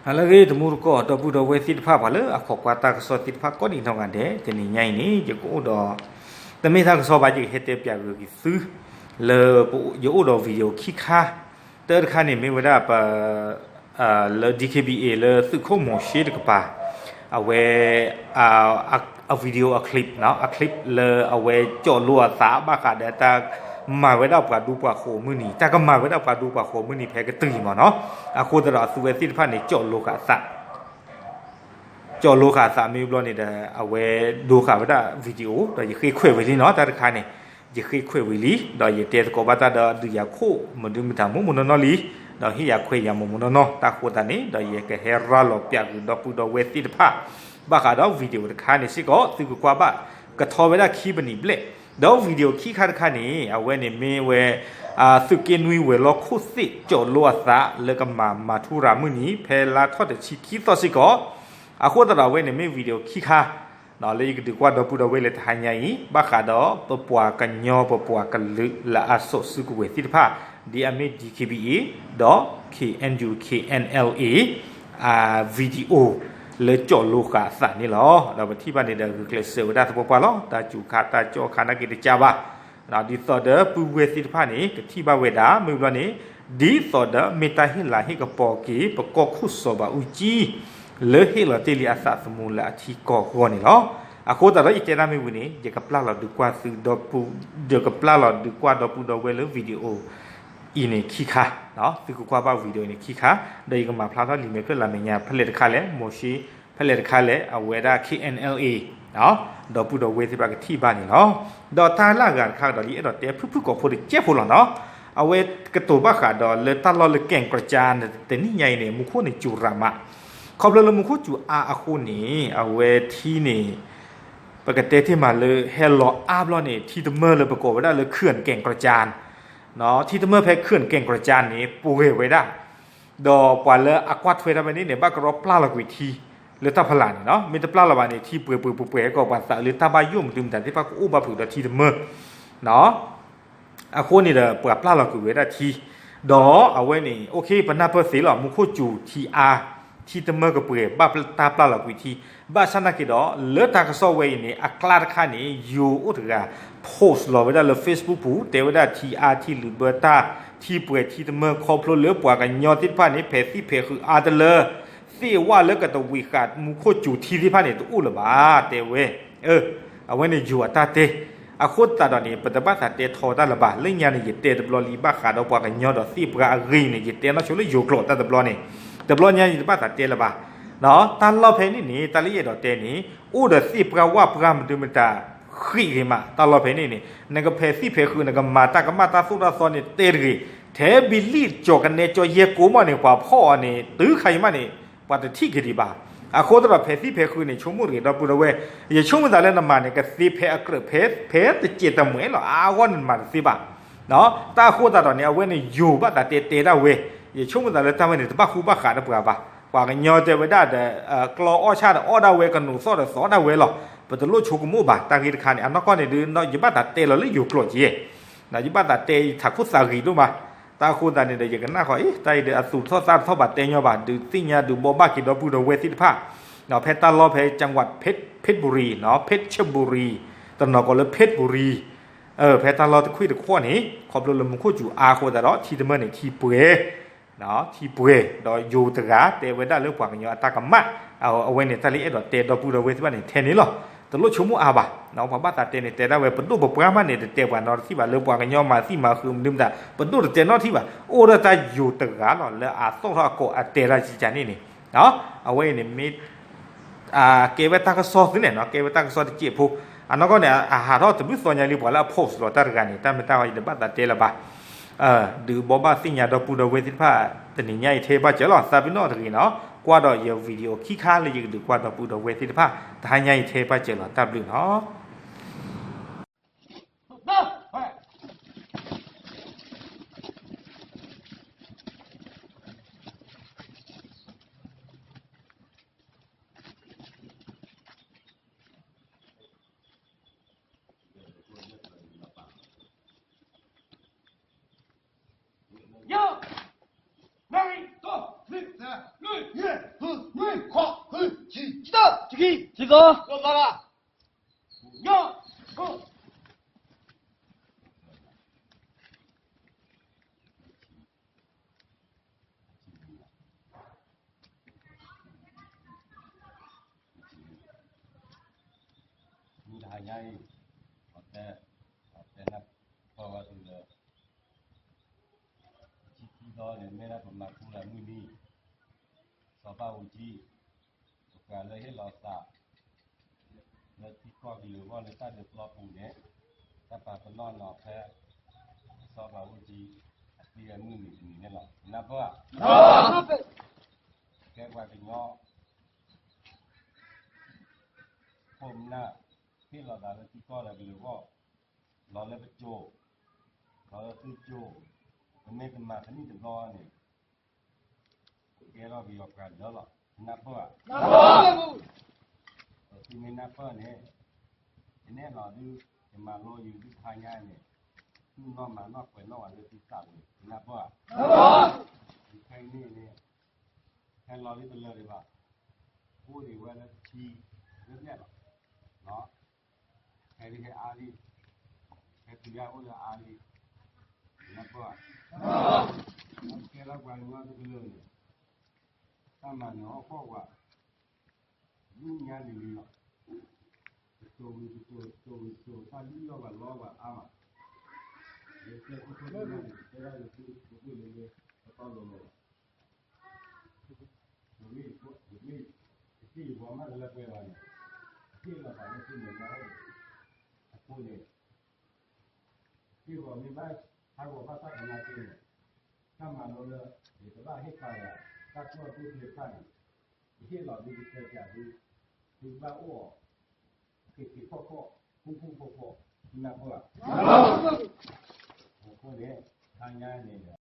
ဟါလၢအဂ့ၤ တံၤသကိး ဒီပုၢ်ဒီဝဲၢ်သ့ၣ်တဖၣ် ပှၤလၢအခိးကွၢ်တၢ်ကစီၣ်သ့ၣ်တဖၣ် ကိးဒံးနီၢ်ဂၤဒဲး, တနံၤညါအံၤန့ၣ် ယကအိၣ်ဒီး တမ့ၢ်တၢ်ကစီၣ်ဘၣ် ယကဟဲတဲပၠးဂ့ၤက့ၤသု လၢ ယအိၣ်ဒီး video ခံခါ, တၢတခါန့ၣ် မ့ၢ်ဝဲဒၣ်ပ လၢ ဒီ ခ့ဘံၣ်အ့ လၢသုးခိၣ်မိၤၡ့တကပၤ အဝဲ အ video အ clip နီၤ, အ clip လၢအဝဲကၠီၣ်လိအသး ဘၣ်ဃးဒီးတၢ်မၤဝဲဒၣ်ပှၤဒူပှၤဃိးမုၢ်နံၤ, တၢ်ကမၤဝဲဒၣ်ပှၤဒူပှၤဃိးမုၢ်နံၤဖဲကတၢၢ်အံၤမ့ၢ်နီၤ, အဃိသတးဒီးအသုဝဲသ့ၣ်တဖၣ်န့ၣ် ကၠီၣ်လိဃာ်အသး ကၠီၣ်လိဃာ်အသးမ့ၢ်ဘျီန့ၣ်ဒီး အဝဲဒိဃာ်ဝဲဒၣ် video ဒီးယဃ့ခွဲးဝံၤလံနီၤ, တၢ်တခါန့ၣ် ယဃ့ခွဲးဝံၤလံ, ဒီးယတဲသကိးဘၣ်တၢ်ဒီးဒုးယၤခိၣ် မနုၤမတၤမိၢ်မိၢ်နီၢ်နီၢ်လံ, ဒီးဟ့ၣ်ယၤခွဲးယၤမိၢ်မိၢ်နီၢ်နီၢ်, တၢ်ဃိသတးန့ၣ် ဒီးယကဟဲရၤလီၤပၠးဂ့ၤဒီပုၢ်ဒီဝဲၢ်သ့ၣ်တဖၣ် ဘၣ်ဃးဒီး video တခါန့ၣ်စ့ၢ်ကီး သုကကွၢ်ဘၣ် ကထီဝဲဒၣ်ခံပနံးဘျဲၣ်, ဒီး video ခံခါတခါန့ၣ် အဝဲန့ၣ်မ့ၢ်ဝဲ သုးက့နွံဝဲၤလီၢ်ခိၣ်သ့ၣ် ကၠီၣ်လိအသး လၢကမၤမၤထူရၤမုၢ်နံၤ ဖဲလါထီၣ်တဆံခံသီစ့ၢ်ကီး, အဃိသတးဒီးအဝဲန့ၣ်မ့ၢ် video ခံခါ လၢယကဒုးကွၢ်ဒီပုၢ်ဒီဝဲၢ်လၢတဟါညါအံၤ ဘၣ်ဃးဒီးပပှၤကညီ ပပှၤကလုာ်လၢအစိာ်စုကဝဲၤသ့ၣ်တဖၣ် ဒ်အမ့ၢ် ဒီ ခ့ဘံၣ်အ့ ဒီး ခ့ၣ်အဲၣ်ယူၣ် ခ့ၣ်အဲၣ်အလ်အ့ video လၢကၠီၣ်လိဃာ်အသးန့ၣ်လီၤ. ဒီးပထံၣ်ဘၣ်န့ၣ်ဒီးဂုာ်ကျဲးစၢးဝဲဒၣ်သပှၢ်ပှၢ်လီၤ. တၢ်စူၤခါတၢ်ကၠီၣ်ခါနာ်က့တကးဘၣ် ဒ်သိးဒီးပုၢ်ဝဲၢ်သ့ၣ်တဖၣ်န့ၣ် ကထံၣ်ဘၣ်ဝဲဒၣ် မ့ၢ်ဘျီန့ၣ် ဒ်သိးဒီးမ့ၢ်တၢ်ဟ့ၣ်လၤဟ့ၣ်ကပီၤက့ၤ ပကီၢ်ခိၣ်စီၤဘးအူကၠံ လၢဟ့ၣ်လီၤတ့ၢ်လံအသးသမူလၢအထံကီၢ်အဂီၢ်န့ၣ်လီၤ. အဃိသတးဒီးယတဲတၢ်မ့ၢ်ဝံၤန့ၣ် ယကပျၢ်လီၤဒုးကွၢ်သုဒီပုၢ် ယကပျၢ်လီၤဒုးကွၢ်ဒီပုၢ်ဒီဝဲၢ်လၢ video အံၤန့ၣ်ခံခါ, သုကကွၢ်ဘၣ် video အံၤန့ၣ်ခံခါ, ဒီးယကမၤဖျါထီၣ်လံာ်မဲာ်ဖျၢၣ်လၤမဲာ်ညါ ဖဲလဲၣ်တခါလဲၣ် မိၤၡ့ ဖဲလဲၣ်တခါလဲၣ် အဝဲဒၣ် ခ့ၣ်အဲၣ်အလ်အ့ ဒီပုၢ်ဒီဝဲၢ်သ့ၣ်တဖၣ်ကထံၣ်ဘၣ်န့ၣ်လီၤ. ဒီးတၢ်လၢအဂၤတခါကဒီး လၢယအဲၣ်ဒိးတဲဖုၣ်ဖုၣ်ကိာ်ဖိတစဲးဖိလီၤနီၤ, အဝဲကတိၤဘၣ်ဃးဒီးလၢတၢ်လီၢ်လၢကဲၣ်ကြၢ်န့ၣ် တနံၣ်ညါအံၤန့ၣ် မူခိၣ်န့ၣ်စူၤရၤမး, ခီဖျိလၢမူခိၣ်စူၤအါအဃိန့ၣ် အဝဲထံန့ၣ် ပကတဲတ့ၢ်မးလၢဟဲလီၤအါဘျီန့ၣ် ထံတမၢလၢပကိးဝဲဒၣ်လၢ ခၢၣ်ကဲၣ်ကြၢ် ထံတမၢဖဲ ခၢၣ်ကဲၣ်ကြၢ်န့ၣ် ပှဲၤဝဲဒၣ်, ဒီးပှၤလၢအကွၢ်ထွဲတၢ်ဖဲန့ၣ်န့ၣ် ဘၣ်ကရီပျၢ်လီၤကွံာ်ထံ လၢတၢ်ဖီလာ်န့ၣ်နီၤ, မ့ၢ်တပျၢ်လီၤဘၣ်န့ၣ် ထံပှဲၤပှဲၤပှဲၤပှဲၤ ဟဲကီးပှၤသးအုးလၢတၢ်ဘၣ်ယိၣ်မနုၤမတၤသ့ၣ်တဖၣ်ကအိၣ်ဘၣ်ဖုးဒီးထံတမၢ အဃိန့ၣ်ဒီး ပှၤပျၢ်လီၤကွံာ်ဝဲဒၣ်ထံ, ဒီးအဝဲန့ၣ် okay ပနၢ်ပၢၢ်သ့လီၤ မူခိၣ်စူၤထံအါ, ထံတမၢကပှဲၤ ဘၣ်တၢ်ပျၢ်လီၤကွံာ်ထံ, ဘၣ်ဆၣ်နာ်က့ဒီး လၢတၢ်ကစီၣ်ဝဲအံၤန့ၣ် အကျါတခါန့ၣ် ယိၤအိၣ်တဂၤ post လီၤဝဲဒၣ်လၢ Facebook ပူၤ တဲဝဲဒၣ်ထံအါထံလုာ်ဘၢတၢ် ထံပှဲၤထံတမၢ ခီဖျိလၢပှၤကညီသ့ၣ်တဖၣ်န့ၣ် ဖဲးသံၣ်ဖဲးဃုာ်အါတလၢ သ့ၣ်ဝဲလၢကတဝံၤဃာ်မူခိၣ်စူၤထံသ့ၣ်တဖၣ်န့ၣ် တအိၣ်လၢၤဘၣ် တဲဝဲ အဝဲန့ၣ်ယိၤအတၢ်တဲ, အဃိသတးဒီးန့ၣ် ပတဘၣ်သးတဲထီတၢ်လၢၤဘၣ်, လၢညါန့ၣ် ယတဲတဘျီလံ ဘၣ်ဃးဒီးပှၤကညီဒီးသ့ၣ်ပှၢ်အဂ့ၢ်န့ၣ် ယတဲနီၢ်ဆိလၢယိၤကျိာ်တၢ်တဘျီန့ၣ်, တဘျီညါန့ၣ် ယတဘၣ်သးတဲလၢၤဘၣ်, တၢ်လီၢ်ဖဲန့ၣ်န့ၣ် တၢ်လၢယအဲၣ်ဒိးတဲန့ၣ် အိၣ်ဒီးသ့ၣ်ပှၢ်ဝၣ်ပှၢ်မနုၤမတၤ ဃံးဂ့ၤမး တၢ်လီၢ်ဖဲန့ၣ်န့ၣ် နကဖဲးသံၣ်ဖဲးဃုာ် နကမၤတၢ်ကမၣ်တၢ်သိၣ်တၢ်သီန့ၣ် တဲတဂ့ၤ, ထဲဘံလံၣ်ကၠီၤကနဲကၠီၤယဲၢ်ကိးမးန့ၣ် ပှၤဖီၣ်အီၤန့ၣ် တုၤခါအံၤမးန့ၣ် ပှၤတထံၣ်က့ၤဒံးဘၣ်, အဃိသတးဒီးဖဲးသံၣ်ဖဲးဃုာ်န့ၣ် ဆိကမိၣ်တဂ့ၤ ဒီပုၢ်ဒီဝဲၢ်, ယဆိကမိၣ်သးလၢနမၤန့ၣ် ကသ့ဖဲးအကြၢးဖဲး ဖဲးတစဲးတမှဲးလီၤ အါအါဂီၢ်န့ၣ်နမၤတသ့ဘၣ် တၢ်အဃိသတးဒီးန့ၣ် အဝဲန့ၣ်ယိၤဘၣ်သးတဲတဲဒၣ်ဝဲ, ယဆိကမိၣ်သးလၢတၢ်ဝဲန့ၣ် တဘၣ်ဃူဘၣ်ဃးဒီးပှၤဘၣ်, ပှၤကညီတဲဝဲဒၣ်ဒီး ကျီအီၣ်ဆၣ်ဒီးအီၣ်ဒၣ်ဝဲ ကနိးသီၣ်ဒီးသီဒၣ်ဝဲလီၤ, ပတလိၣ်ဆိကမိၣ်ဘၣ် တၢ်ဂ့ၢ်တခါန့ၣ် အနီၢ်ကီၢ်န့ၣ်ဒုး ယဘၣ်သးတဲလီၤလၢယိၤကျိာ်က့ၤ ယဘၣ်သးတဲယထးခိၣ်သးဂံၤဒိၣ်မး, တၢ်အဃိသတးန့ၣ်ဒီး ယကနၣ်ဃီ အ့ တၢ်အံၤဒီးအသူၣ်ထီၣ်သးထီၣ်ဘၣ်တဲညီဘၣ် ဒုးသ့ၣ်ညါဒုးဘိးဘၣ်က့ၤဒီပုၢ်ဒီဝဲၢ်သ့ၣ်တဖၣ်, ဖဲတၢ်လီၢ်ဖဲ จังหวัดเพชรบุรี နီၤ เพชรบุรี တနီၤကိးလၢ เพชรบุรี ဖဲတၢ်လီၢ်တခွ့ၣ်တခီၣ်န့ၣ် ခီဖျိလၢမူခိၣ်စူၤအါအဃိသတးဒီး ထံတမၢန့ၣ် ထံပှဲၤ ထံပှဲၤ ဒီးယိၤတဂၤ တဲဝဲဒၣ်လၢပှၤကညီအတၢ်ကမၣ်, အဝဲန့ၣ်တၢ်လၢအဲၣ်ဒိးတဲဒီပုၢ်ဒီဝဲၢ်သ့ၣ်တဖၣ်န့ၣ် ထဲန့ၣ်လီၤ, တလိၣ်ဆိကမိၣ်အါဘၣ်, ပှၤဘၣ်သးတဲန့ၣ် တဲဒၣ်ဝဲ ပဒိၣ်ပပှၢ်မးန့ၣ် တတဲပှၤနီတထံၣ်ဘၣ် လၢပှၤကညီမၤသံမၤဃုာ်မနုၤမတၤ ပဒိၣ်တတဲနီတထံၣ်ဘၣ်, အိၣ်ဒီးတၢ်ယိၤတဂၤလီၤ လၢအသီၣ်ထီၣ်အကိးအတဲဒၣ်ကကန့ၣ်န့ၣ်, အဝဲအံၤန့ၣ်မ့ၢ် ကဲဝဲတၢ်ကစီၣ်သုန့ၣ်နီၤ ကဲဝဲတၢ်ကစီၣ်တစဲးဖိ, အနီၢ်ကီၢ်န့ၣ် အဟးထီၣ်တဘျုးသီညါလံ ပှၤလၢအ post လီၤတၢ်တဂၤန့ၣ် တၢ်မ့ၢ်တၢ်ဝဲယတဘၣ်သးတဲလၢၤဘၣ်, ဒုးဘိးဘၣ်သ့ၣ်ညါဒီပုၢ်ဒီဝဲၢ်သ့ၣ်တဖၣ် တနံၤညါအံၤထဲဘၣ်စၢၤလီၤ သးပ့ၤနီၣ်တဂ့ၤနီၤ ကွၢ်ဒီးယ video ခံခါလၢယကဒုးကွၢ်ဒီပုၢ်ဒီဝဲၢ်သ့ၣ်တဖၣ် တဟါညါအံၤထဲဘၣ်စၢၤလီၤ တၢ်ဘျုးနီၤ. ခွံ ဃု ဆံ ဆံတၢ ဆံခံ ဆံသီ လီၤသးဂၤ ညီ မုၢ်တဟါညါအံၤ အတဲ အတဲနၢ်ပၢၢ်ဝဲသုလၢ ဆံခံသီန့ၣ် မ့ၢ်ဒၣ်ပမၤကူလၢမုၢ်နံၤ စီၤဘၣ်အူကၠံ ပှၤလၢဟ့ၣ်လီၤသး လၢထံကီၢ်ကလုာ်အဂီၢ်လၢတၢ်ဒုးပျီပူၤန့ၣ် တၢ်ပာ်ပနီၣ်နီၤဖဲ စီၤဘၣ်အူကၠံ အသံဝဲမုၢ်နံၤတနံၤန့ၣ်လီၤ. နၢ်ပၢၢ်ဧါ. ကဲပှၤကညီ ခိၣ်နၢ် ဟ့ၣ်လီၤသးလၢထံကီၢ်ဒီးကလုာ်အဂီၢ် လီၤလၢပစိၤ လီၤလၢသုစိၤ ပမ့ၢ်တမၤတနံၣ်တဘျီန့ၣ် ကဲထီၣ်ပယီၤပှၤလၢလီၤ. နၢ်ပၢၢ်ဧါ. သုမ့ၢ်နၢ်ပၢၢ်န့ၣ် ယနဲၣ်လီၤဒု ယမၤလိယုာ်ဒုတဟါညါန့ၣ် သူၣ်နီၣ်မၤနီၣ်ကွဲးနီၣ်ဝဲလၢသုသးပူၤန့ၣ် နၢ်ပၢၢ်ဧါ. ခဲအံၤန့ၣ် ဟဲလီၤလံတလၢာ်ဒံးဘၣ် အိၣ်ဒံးဝဲလၢထံ လၢနဲၣ်လီၤ ဟဲလံဟဲအါလံ ဟဲတုၤယါအိၣ်လၢအါလံ နၢ်ပၢၢ်ဧါ. ကဲထီၣ်ပှၤကညီတကလုာ်န့ၣ် တၢ်မၤနၢၤဟီၣ်ခိၣ်ဝဲ ဒူၣ်ညါလံၤလံၤလီၤ. တစိၤဝံၤတစိၤ တစိၤဝံၤတစိၤ တၢ်ဒုးလီၢ်ဘၣ်လီဘၣ်အါမး လၢကဲခိၣ်ခိၣ်န့ၣ် တဲဒၣ်လၢသုတပှ့ၤလၢလၢ တတီလိၤလိၤလီၤ. ယမ့ၢ် ယမ့ၢ် ယသ့ၣ်ယဘီမ့ၢ်တလၢပှဲၤဘၣ်န့ၣ် ယဟ့ၣ်လီၤသးလၢသုမဲာ်ညါအိၣ် အဃိန့ၣ် ဟ့ၣ်ဂီၤမ့ၢ်ဘၣ် ဟးဂီၤဘၣ်တၢ်ကနၣ်က့န့ၣ် တၢ်မၤလိလၢ ယကဘၣ်ဟ့ၣ်ခါယၤ တၢ်ကီၢ်သူၣ်သ့ၣ်တဖၣ်န့ၣ် ယဟ့ၣ်လီၤဒု ယတဲပၠးဒု သုကဘၣ်အိၣ်အီၤ က့ၤက့ၤခီၣ်ခီၣ် ဖှူဖှူဖှီၣ်ဖှီၣ် သုနၢ်ပၢၢ်ဧါ. အဃိန့ၣ် တဟါညါန့ၣ်